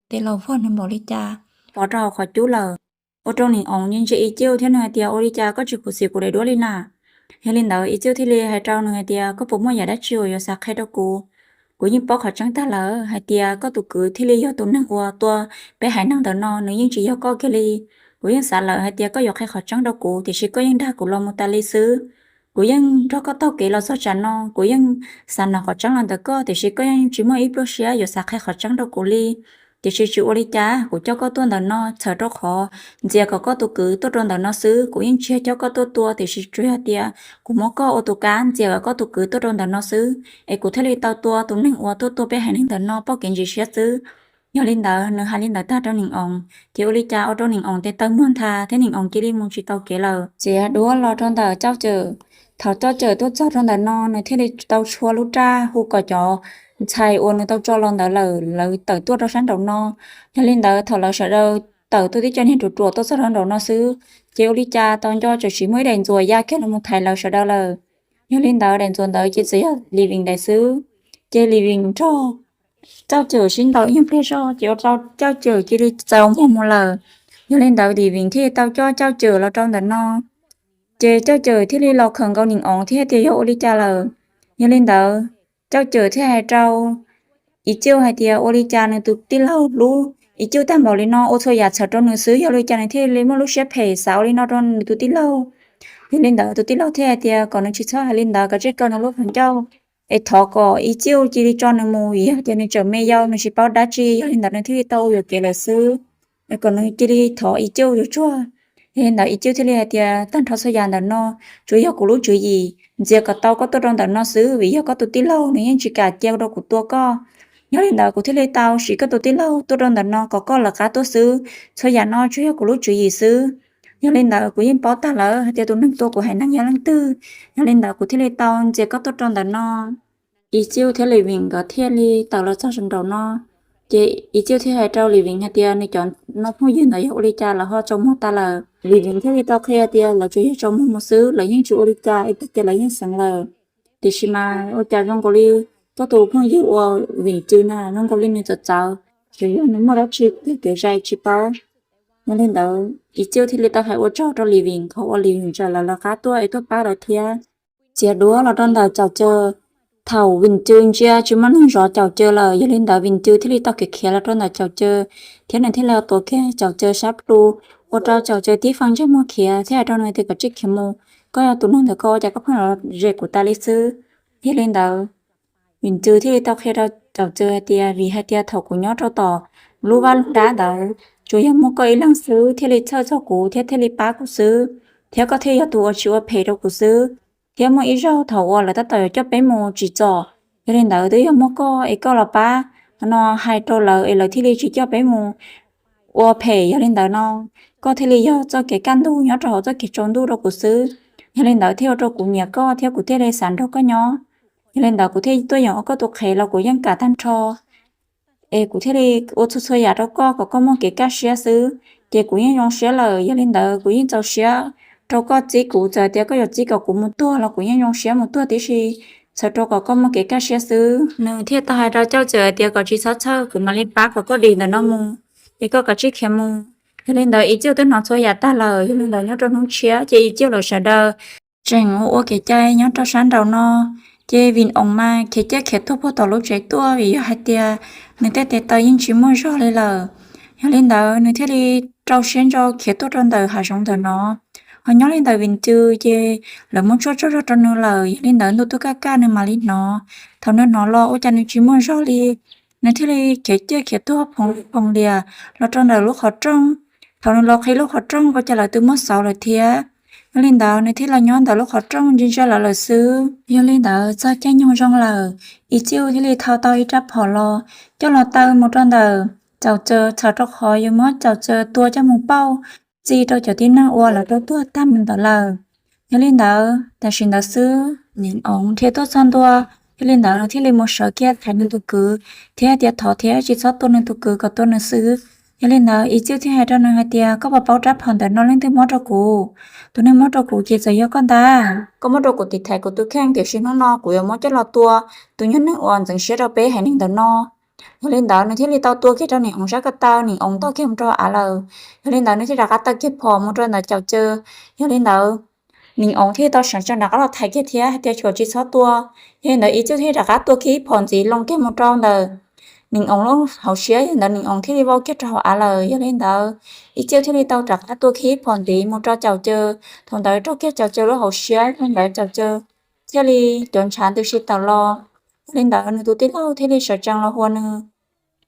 tes los vog nws npaum li cas, pov rau hauv qhov cub lawm. Ua rau Nim Oos ntsia ntsia Ib Cuj thiab nws hais tias, Ua li cas koj tsis khuv xim kuv daim duab li na? Yog li ntawd Ib Cuj thiaj li hais rau nws hais tias, Koj puas muaj yam dab tsi uas yuav xav qhia rau kuv? Kuv yeej paub qhov tseeb tag lawm hais tias koj tus kwv thiaj li yog tus neeg uas tua peb haiv neeg ntawm no, nws yeej tsis yog koj kiag li. Kuv yeej xav lawm hais tias koj yuav qhia qhov tseeb rau kuv, tiam sis koj yeej dag kuv los mus tas li xwb. Kuv yeej nrog koj taug kev los txog tsam no, kuv yeej xav hnov qhov tseeb los ntawm koj, tiam sis koj yeej tsis muaj ib pluag siab yuav xav qhia qhov tseeb rau kuv li. Tiam sis tsis ua li cas, kuv coj koj tuaj ntawm no txhawm rau qhov ntxias kom koj tus kwv tuaj rau ntawm no xwb. Kuv yeej tsis yog coj koj tuaj tua, tiam sis tsuas yog tias kuv muab koj ua tus kab ntxias kom koj tus kwv tuaj rau ntawm no xwb, es kuv thiaj li tau tua tus neeg uas tuaj tua peb haiv neeg ntawm no pauj kev ntsis siab xwb. Yog li ntawd, nws hais li ntawd tag rau Nim Oos, ces ua li cas ua rau Nim Oos tes taw muag ntha thiab Nim Oos cia li mus tsis tau kev lawm. Txiav duab los rau ntawm Cauj Cawm. Thaum Cauj Cawm tuaj txog rau ntawm no, nws thiaj li tau tshua lub raj hu kom cov ntxhais uas nws tau tso los ntawd lawm, lawv tawm tuaj rau sab nraum no. Yog li ntawd, thaum lawv sawv daws tawm tuaj tib co niag ruam ruam tuaj txog rau nraum no xwb, ces ua li cas tau nco txawm sis muaj ib daim ntxuam ya kiag los mus thaiv lawv sawv daws lawm. Yog li ntawd, daim ntxuam ntawd ces txawm yog Lis Vim daim xwb. Ces Lis Vim nrog Cauj Cawm sib ntaus ib nyuag pliag zog, ces ua rau Cauj Cawm cia li txaus muag mus lawm. Yog li ntawd, Lis Vim thiaj li tau coj Cauj Cawm los rau ntawm no. Ces Cauj Cawm thiaj li los khawm nkaus Nim Oos thiab tias yog ua li cas lawm. Yog li ntawd, Cauj Cawm thiaj hais rau Ib Cuj hais tias ua li cas nws tus tij laug hlub Ib Cuj tag npaum li no, ua txhua yam txhawm rau nws xwb, yog li cas nws thiaj li muaj lub siab phem xav ua li no rau nws tus tij laug. Yog li ntawd, tus tij laug thiaj hais tias kom nws tsis txhob hais li ntawd, kom tsij kaw nws lub qhov ncauj, es thov kom Ib Cuj cia li tso nws mus, vim yog tias nws tseem me yau, nws tsis paub dab tsi. Yog li ntawd, nws thiaj li tau ua yuam kev lawm xwb, es kom nws cia li thov Ib Cuj yuav tsuag. Yog li ntawd, Ib Cuj thiaj li hais tias tag nrho txhua yam ntawm no tsuas yog kuv lub tswv yim, ntxias kom tau koj tuaj rau ntawm no xwb, vim yog koj tus tij laug nws yeej tsis kam cia rau kuv tua koj. Yog li ntawd, kuv thiaj li tau siv koj tus tij laug tuaj rau ntawm no kom koj lawv qab tuaj xwb. Txhua yam no tsuas yog kuv lub tswv yim xwb. Yog li ntawd, kuv yeej paub tag lawm hais tias tus neeg tua kuv haiv neeg yog leej twg. Yog li ntawd, kuv thiaj li tau ntxias koj tuaj rau ntawm no. Ib Cuj thiab Lis Vim nkawd thiaj li tawm los txog nraum no. Ces Ib Cuj thiaj hais rau Lis Vim hais tias nws cov no phooj ywg ntawd yog ua li cas lawv ho tsaus muag tas lawm. Lis Vim thiaj li tau qhia tias lawv tsuas yog tsaus muag mus xwb, lawv yeej tsis ua li cas, es tiag tias lawv yeej xeev lawm. Tiam sis mas ua cas zoo nkaus li koj tus phooj ywg uas Vim Cw na zoo nkaus li nws txawv txawv, tsuas yog nws muaj dab tsi tig kev zais tsis paub. Yog li ntawd, Ib Cuj thiaj li tau hais ua tsaug rau Lis Vim qhov uas Lis Vim tsa lawv lawv qab tuaj es tuaj pab lawv thiab. Txiav duab los rau ntawm Caum Caw. Thaum Vim Cw ntsia tsis muaj neeg zov Caum Caw lawm, yog li ntawd Vim Cw thiaj li tau khiav khiav los rau ntawm Caum Caw, thiab nws thiaj li tuav kiag Caum Caw sab plhu, ua rau Caum Caw tib faj ntsej muag khiav thiab hais rau nws tias kom tsij khiav mus, koj yog tus neeg ntawd koj ua cas koj pheej los ze kuv tas li xwb. Yog li ntawd, Vim Cw thiaj li tau qhia rau Caum Caw hais tias vim hais tias thaum kuv nyob rau tom lub vaj lub dab ntawd, tsuas yog muaj koj ib leeg xwb thiaj li txhawj txog kuv thiab thiaj li pab kuv xwb, thiab koj thiaj yog tus uas tsis ua phem rau kuv xwb. Thiab muaj ib zaug thaum uas lawv tab tom yuav coj peb mus tsim txom, yog li ntawd twb yog muaj koj es koj los pab no hais rau lawv es lawv thiaj li tsis coj peb mus ua phem. Yog li ntawd no, koj thiaj li yog txoj kev kaj ntug nyob rau hauv txoj kev tsaus ntuj rau kuv xwb. Yog li ntawd thiaj ua rau kuv nyiam koj thiab kuv thiaj li xav nrog koj nyob. Yog li ntawd kuv thiaj tuaj yeem ua koj tus qhev los kuv yeej kam tag nrho, es kuv thiaj li ua txhua txhua yam rau koj kom koj muaj kev kaj siab xwb, ces kuv yeej zoo siab lawm. Yog li ntawd kuv yeej txaus siab rau koj txib kuv, txawm tias koj yuav txib kom kuv mus tuag los kuv yeej zoo siab mus tuag tib si, txhawm rau kom koj muaj kev kaj siab xwb. Nws thiaj tau hais rau Cauj Caw hais tias kom tsis txhob txhawj, kuv mam li pab kom koj dim ntawm no mus, es koj kom tsij khiav mus. Yog li ntawd Ib Cuj twb hnov txhua yam tag lawm, yog li ntawd nyob rau hnub tshiab ces Ib Cuj lawv sawv daws tseem ua ua kev cai nyob rau sab nraum no. Ces Vim Oos mas khiav ciaj khiav tuag puag tom lub tsev tuaj, vim yog hais tias nws tej tes taw yeej tsis muaj zog li lawm. Yog li ntawd nws thiaj li rau siab ntso khiav tuaj rau ntawm hav zoov ntawm no. Ho nyob li ntawm Vim Cw ces lawv muab tshuaj tsaug zog rau nws lawm, yog li ntawd ntuj twb kaj kaj nws mam li hnov. Thaum nws hnov los ua cas nws tsis muaj zog li, nws thiaj li khiav ciaj khiav tuag phoov phoov lias los rau ntawm lub qhov rooj. Thaum nws los qhib lub qhov rooj ua cas lawv twb muab xauv lawm thiab. Yog li ntawd nws thiaj los nyob ntawm lub qhov rooj ntsia ntsia lawv lawm xwb. Yog li ntawd txog caij nyoog zoo lawm, Ib Cuj thiaj li thau tau ib rab phom los coj los taw mus rau ntawm Caum Caw, txhawm rau qhov yuav muab Caum Caw tua coj mus pauj txi rau cov tib neeg uas lawv rau tuag tag mus ntawd lawm. Yog li ntawd tam sim ntawd xwb Vim Oos dhia tuaj txog ntua, yog li ntawd nws thiaj li mus sawv kiag thaiv nws tus kwv thiab tias thov thiab tsis txhob tua nws tus kwv, kom tua nws xwb. Yog li ntawd Ib Cuj thiaj hais rau nws hais tias koj puas paub rab phom ntawm no leej twg muab rau kuv? Tus neeg muab rau kuv ces txawm yog koj ntag. Koj muab rau kuv tiv thaiv kuv tus kheej, tiam sis hnub no kuv yuav muab coj los tua tus nyuag neeg uas ntxeev siab rau peb haiv neeg ntawm no. Yog li ntawd nws thiaj li tau tua kiag rau Nim Oos sab ko taw, Nim Oos ntog kiag mus rau av lawm. Yog li ntawd nws thiaj rov qab taw kiag phom mus rau ntawm Caum Caw. Yog li ntawd Nim Oos thiaj li tau sawv tsees rov qab los thaiv kiag thiab hais tias kom tsis txhob tua. Yog li ntawd Ib Txuj thiaj li rov qab tua kiag ib phom ntxiv loo kiag mus rau ntawm Nim Oos lub hauv siab, yog li ntawd Nim Oos thiaj li vau kiag rau hauv av lawm. Yog li ntawd Ib Txuj thiaj li tau rov qab tua kiag ib phom ntxiv mus rau Caum Caw. Thaum ntawd raug kiag Caum Caw lub hauv siab, yog li ntawd Caum Caw thiaj li cov ntshav ntws si tawm los. Yog li ntawd nws tus tij laug thiaj li sawv tsees los hua nws.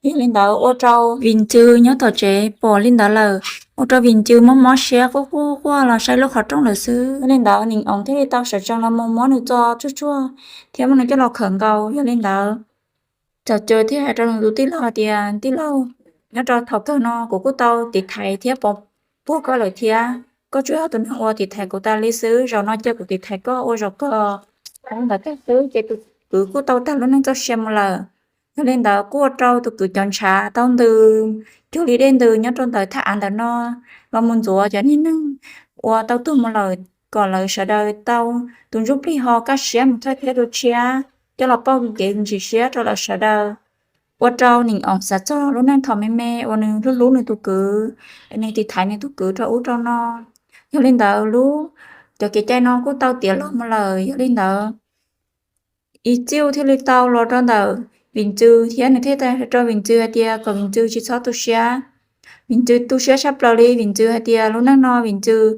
Yog li ntawd ua rau Vim Ntxwv nyob tom tsev pom li ntawd lawm, ua rau Vim Ntxwv mob mob siab quaj quaj quaj los saib lub qhov rooj lawm xwb. Yog li ntawd Nim Oos thiaj li tau sawv tsees los mus muab nws txo tsuag tsuag thiab muab nws coj los khawm nkaus. Yog li ntawd Caum Caw thiaj hais rau nws tus tij laug hais tias, Tij laug, nyob rau thaum kawg no kuv kuj tau tiv thaiv thiab puag koj lawm thiab, koj tsuas yog tus neeg uas tiv thaiv kuv tas li xwb, zaum no cia kuv tiv thaiv koj ua zaum kawg. Thaum ntawd tag xwb ces tus kwv kuj tau tag lub neej txoj sia mus lawm. Yog li ntawd kuj ua rau tus kwv cov ntshav tau ntws cuag li dej ntws nyob rau ntawm thaj av ntawm no los mus ntxuav cov niag neeg uas tau tuag mus lawm kom lawv sawv daws tau tus ntsuj plig ho kaj siab mus thawj thiab dua tshiab coj los pauj kev ntsim siab rau lawv sawv daws. Ua rau Nim Oos xav txog lub neej thaum me me uas nws hlub hlub nws tus kwv, nws tiv thaiv nws tus kwv rau ub rau no. Yog li ntawd lub, cov kev cai no kuj tau tiav los mus lawm. Yog li ntawd Ib Txuj thiaj li tau los rau ntawm Vim Ntxwv thiab nws thiaj hais rau Vim Ntxwv hais tias kom Vim Ntxwv tsis txhob tu siab. Vim Ntxwv tu siab tshaj plaws li, Vim Ntxwv hais tias lub neej no Vim Ntxwv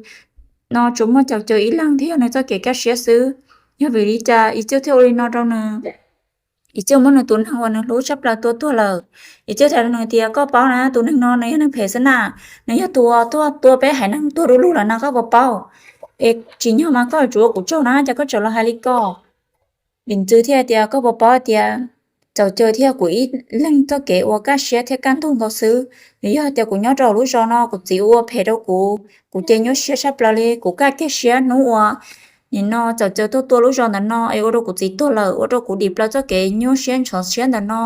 no tsuas muaj Caum Caw ib leeg thiab yog nws txoj kev kaj siab xwb. Yog vim li cas Ib Txuj thiaj ua li no rau nws? Ib Txuj muab nws tus neeg uas nws hlub tshaj plaws tua tuag lawm. Ib Txuj hais rau nws tias, Koj paub na, tus neeg no nws yog neeg phem xwb na, nws yog tus uas tuaj tua peb haiv neeg tuag du lug lawm no, koj puas paub? Es tsim nyog mas koj yuav tsum ua kuv tsaug na, cas koj tseem los hais li ko? Vim Ntxwv thiaj tias, Koj puas paub tias Caum Caw thiab kuv ib leeg txoj kev ua kaj siab thiab kaj ntug nkaus xwb. Nws yog tias kuv nyob rau lub zos no kuv txiv ua phem rau kuv, kuv ces nyuaj siab tshaj plaws li, kuv kaj kiag siab hnub uas nim no Caum Caw tuaj tua lub zos ntawm no es ua rau kuv txiv tuag lawm, ua rau kuv dim plaws txoj kev nyuaj siab ntxhov siab ntawm no,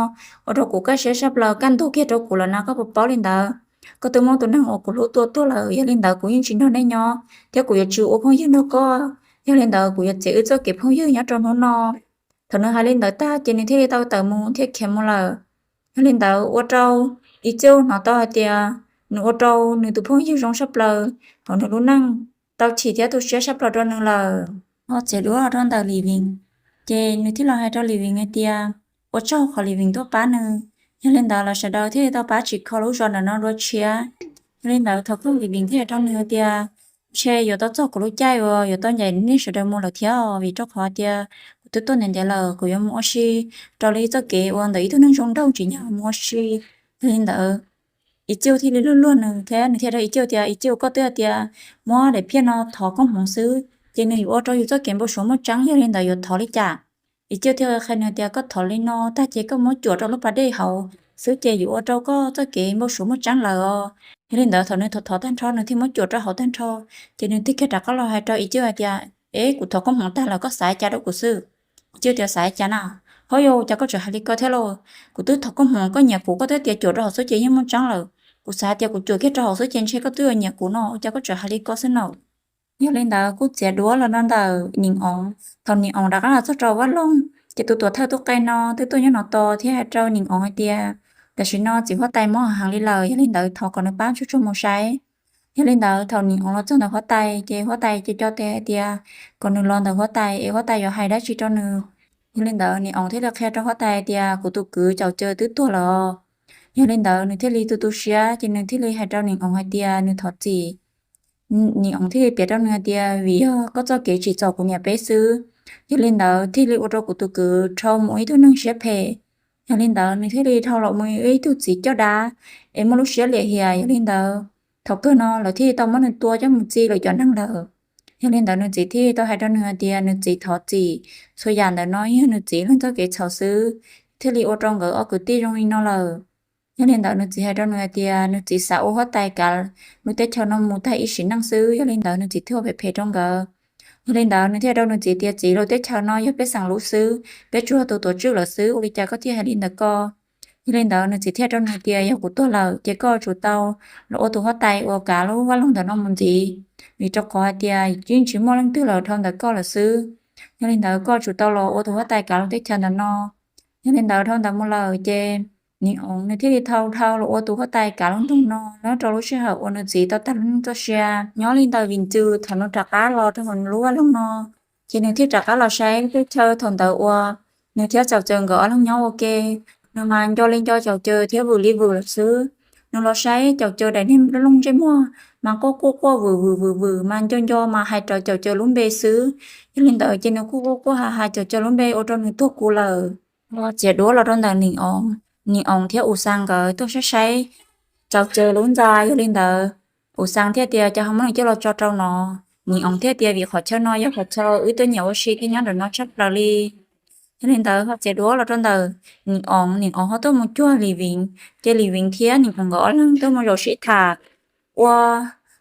ua rau kuv kaj siab tshaj plaws kaj ntug kiag rau kuv lawm na, koj puas paub li ntawd? Koj twb muab tus neeg uas kuv hlub tua tuag lawm, yog li ntawd kuv yeej tsis nrog nej nyob thiab kuv yuav tsis ua phooj ywg nrog koj. Yog li ntawd kuv yuav txiav wb txoj kev phooj ywg nyob rau hnub no. Thaum nws hais li ntawd tag ces nws thiaj li tau tawm mus thiab khiav mus lawm. Yog li ntawd ua rau Ib Txuj hnov tau hais tias nws ua rau nws tus phooj ywg zoo tshaj plaws hauv nws lub neej, tau chim thiab tu siab tshaj plaws rau nws lawm. Ho txiav duab rau ntawm Lis Viv, ces nws thiaj los hais rau Lis Viv hais tias ua tsaug qhov Lis Viv tuaj pab nws. Yog li ntawd lawv sawv daws thiaj li tau pab tsim kho lub zos ntawm no dua tshiab. Yog li ntawd thaum kawg Lis Viv thiaj hais rau nws hais tias, Ntshe yuav tau txog kuv lub caij uas yuav tau ncaim nej sawv daws mus lawm thiab, vim rau qhov tias kuv twb tuaj ntev ntev lawm, kuv yuav mus ua si raws li txoj kev uas ntawm ib tug neeg zoo nraug tsim nyog mus ua si. Yog li ntawd Ib Txuj thiaj li luag luag nws thiab nws thiaj rau Ib Txuj tias, Ib Txuj, koj twb hais tias muab daim phiaj no thov koob hmoov xwb, ces nws yuav ua rau yus txoj kev npau suav muaj tseeb, yog li ntawd yuav thov li cas? Ib Txuj thiaj qhia nws tias, Koj thov li no tag ces koj muab cuam rau lub pas dej hauv xwb ces yuav ua rau koj txoj kev npau suav muaj tseeb lawm os. Yog li ntawd thaum nws thov thov tag nrho, nws thiaj muab cuam rau hauv tag nrho, ces nws thiaj kiag rov qab los hais rau Ib Txuj hais tias, Es kuv thov koob hmoov tag lawm, koj xav cas rau kuv xwb? Ib Txuj tias, Xav cas na? Ho yog cas koj tseem hais li ko thiab lauj? Kuv twb thov koob hmoov koj nyiam kuv, koj twb tias cuam rau hauv xwb ces yeej muaj tseeb lawm. Kuv xav hais tias kuv cuam kiag rau hauv xwb ces ntshe koj twb yuav nyiam kuv no, ua cas koj tseem hais li ko xwb no? Yog li ntawd kuj txiav duab los rau ntawm Nim Oov. Thaum Nim Oov rov qab los txog rau Vaj Loog, ces tus tuam thawj tub qe no twb tuaj nyob no tos thiab hais rau Nim Oov hais tias, Tam sim no txiv huab tais mob heev li lawm, yog li ntawd thov kom nws pab tsuag tsuag mus saib. Yog li ntawd thaum Nim Oov los txog ntawm huab tais ces huab tais ces cog tes hais tias kom nws los ntawm huab tais es huab tais yuav hais dab tsi rau nws. Yog li ntawd Nim Oov thiaj li qhia rau huab tais hais tias, Kuv tus kwv Caum Caw twb tuag lawm. Yog li ntawd nws thiaj li tu tu siab ces nws thiaj li hais rau Nim Oov hais tias nws thov txim. Nim Oov thiaj li piav rau nws hais tias, Vim yog koj txoj kev tsim txom kuv niam peb xwb, yog li ntawd thiaj li ua rau kuv tus kwv dhau mus ib tug neeg siab phem. Yog li ntawd nws thiaj li dhau los mus ib tug txiv coj dab es muaj lub siab liam hiam. Yog li ntawd thaum kawg no lawv thiaj li tau muab nws tua coj mus txi lawm cov neeg lawm. Yog li ntawd nws txiv thiaj li tau hais rau nws hais tias nws txiv thov txim, txhua yam ntawm no yog nws txiv leej txoj kev txhaum xwb, thiaj li ua rau nkawd ob kwv tij zoo li no lawm. Yog li ntawd nws txiv hais rau nws hais tias nws txiv xav ua huab tais kav lub teb chaws no mus tag ib sim neej xwb, yog li ntawd nws txiv thiaj ua phem phem rau nkawd. Yog li ntawd nws thiaj hais rau nws txiv tias, Txiv, lub teb chaws no yog peb xeem lub xwb, peb tsuas yog tus tuav tswj lawm xwb, ua li cas koj thiaj hais li ntawd ko? Yog li ntawd nws txiv thiaj hais rau nws tias, Yog kuv tuag lawm ces koj yuav tsum tau los ua tus huab tais uas kav lub Vaj Loog ntawm no mus ntxiv, vim rau qhov hais tias yeej tsis muaj leej twg los dhau ntawm koj lawm xwb. Yog li ntawd koj yuav tsum tau los ua tus huab tais kav lub teb chaws ntawm no. Yog li ntawd dhau ntawd mus lawm ces Nim Oov nws thiaj li thau dhau los ua tus huab tais kav lub nroog no nyob rau lub sij hawm uas nws txiv tau tag lub neej txoj sia. Nyob li ntawm Vim Cws thaum nws rov qab los rau hauv lub vaj loog no, ces nws thiaj rov qab los saib teb chaws thaum ntawd uas nws thiab Caum Caws nkawd ob leeg nyob ua ke. Nws mas nco li nco Caum Caws thiab vwm li vwm lawm xwb. Nws los saib Caum Caws daim niag loog ntsej muag mas quaj quaj quaj vwm vwm vwm vwm mas nco nco mas hais rau Caum Caws lub npe xwb. Yog li ntawd ces nws kuj quaj quaj hais hais Caum Caws lub npe ua rau nws tuag kuv lawm. Txiav duab los rau ntawm Nim Oov, Nim Oov thiab Us Xaas nkawd tuaj saib saib Caum Caws lub ntxa. Yog li ntawd Us Xaas thiaj tias, Cas ho muab nws coj los tso rau no? Nim Oov thiaj tias, Vim qhov chaw no yog qhov chaw wb tuaj nyiam ua si thiab nyob ntawm no tshaj plaws li. Yog li ntawd ho txiav duab los rau ntawm Nim Oov, Nim Oov ho tuaj mus cuag Lis Viv, ces Lis Viv thiab Nim Oov nkawd ob leeg tuaj mus zaum sib tham ua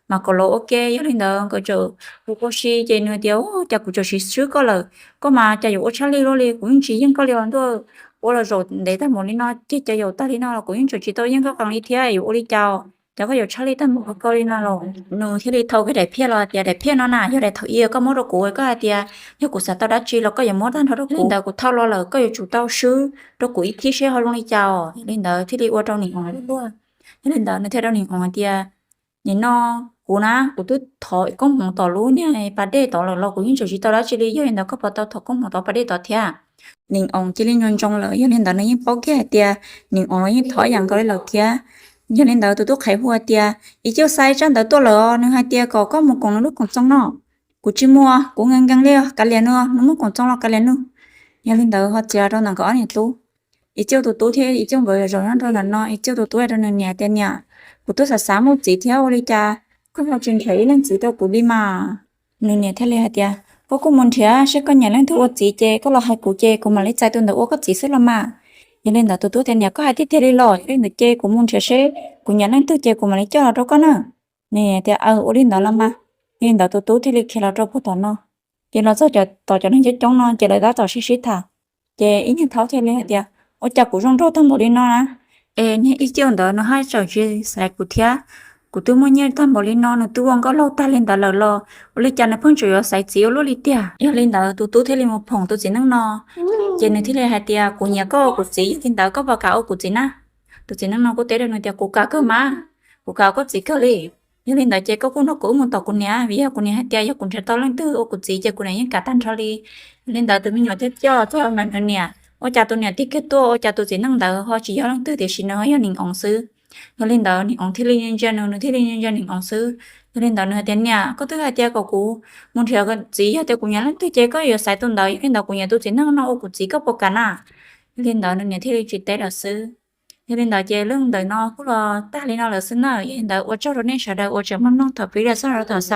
mas kaum los ua ke. Yog li ntawd nkawd txawm ua ua si ces nws tias, Ua cas kuv txawm siv swb koj lawm, koj mas cas yuav ua tshaj lij luaj li, kuv yeej tsis yeej koj li os ntuj. Ua los zaum ntev tag npaum li no ces cas yaum tag li no los kuv yeej tseem tsis tau yeej koj qees li thiab, yuav ua li cas, cas koj yuav tshaj lij tag npaum li ko li no los? Nws thiaj li thau kiag daim phiaj los tias, Daim phiaj no na yog daim thaum ub koj muab rau kuv, koj hais tias yog kuv xav tau dab tsi los koj yuav muab tag nrho rau kuv. Li ntawd kuv thau los lawm, koj yuav tsum tau swb rau kuv ib thib seb ho zoo li cas os. Yog li ntawd thiaj li ua rau Nim Oov luag. Yog li ntawd nws thiaj rau Nim Oov hais tias, Nim no kuv na, kuv twb thov koob hmoov tom lub niag pas dej tod lawm los kuv yeej tseem tsis tau dab tsi li. Yog li ntawd koj puas tau thov koob hmoov tom pas dej tod thiab? Nim Oov cia li ntsoov ntsoov lawm, yog li ntawd nws yeej paub kiag hais tias Nim Oov los yeej thov ib yam nkaus li lawm thiab. Yog li ntawd tus tub qhev hu hais tias, Ib Cuj xa tsab ntawv tuaj lawm os, nws hais tias kom koj mus koom nws lub koom txoos no. Kuv tsis mus, kuv nkees nkees li, kav liam nws, nws muaj koom txoos los kav liam nws. Yog li ntawd ho txiav rau ntawm nkawd ob niam tub. Ib Cuj tus tub thiab Ib Cuj nkawd zaum nyob rau ntawm no, Ib Cuj tus tub hais rau nws niam tias, Niam, kuv twb xav xav muaj txiv thiab ua li cas koj ho tsis nrhiav ib leej txiv rau kuv li mas? Nws niam thiaj li hais tias, Koj kuj mus nrhiav seb koj nyiam leej twg ua txiv ces koj los hais kuv ces kuv mam li txais tus ntawd ua koj txiv xwb los mas. Yog li ntawd tus tub tias, Niam, koj hais tiag tiag li los? Yog li ntawd ces kuv mus nrhiav seb kuv nyiam leej twg ces kuv mam li coj los rau koj na. Nws niam tias, Aws, ua li ntawd los mas. Yog li ntawd tus tub thiaj li khiav los rau puag tom no. Ces los txog tom cov neeg coob coob no ces lawv tab tom sib sib tham. Ces ib niag thaub thiaj li hais tias, Ua cas kuv zoo nraug tag npaum li no na? Es niag Ib Cuj ntawd nws haj tseem tsis xaiv kuv thiab. Kuv twb muaj nyiaj tag npaum li no, nws twb ua nkauj laug tag li ntawd lawm los ua li cas nws pheej tseem yuav xaiv txiv ua luaj li tiag? Yog li ntawd tus tub thiaj li mus phoom tus txiv neej no, ces nws thiaj li hais tias, Kuv nyiam koj ua kuv txiv, yog li ntawd koj puas kam ua kuv txiv na? Tus txiv neej no kuj teb rau nws tias, Kuv kam kawg mas, kuv kam ua koj txiv kawg li. Yog li ntawd ces koj kuj nrog kuv wb mus tom kuv niam, vim yog kuv niam hais tias yog kuv nrhiav tau leej twg ua kuv txiv ces kuv niam yeej kam tag nrho li. Yog li ntawd tus me nyuam thiaj coj txog nws niam, ua cas tus niam tig kiag tuaj, ua cas tus txiv neej ntawd ho tsis yog leej twg tiam sis nws ho yog Nim Oov xwb. Yog li ntawd Nim Oov thiaj li ntsia nws, nws thiaj li ntsia Nim Oov xwb. Yog li ntawd nws hais tias, Niam, koj twb hais tias kom kuv mus nrhiav txiv, yog tias kuv nyiam leej twg ces koj yuav xaiv tus ntawd, yog li ntawd kuv nyiam tus txiv neej no ua kuv txiv, koj puas kam na? Yog li ntawd nws niam thiaj li tsis teb lawm xwb. Yog li ntawd ces leej ntawm no kuj los tag li no lawm xwb na. Yog li ntawd ua tsaug rau nej sawv daws uas tseem mloog thaum pib los txog rau thaum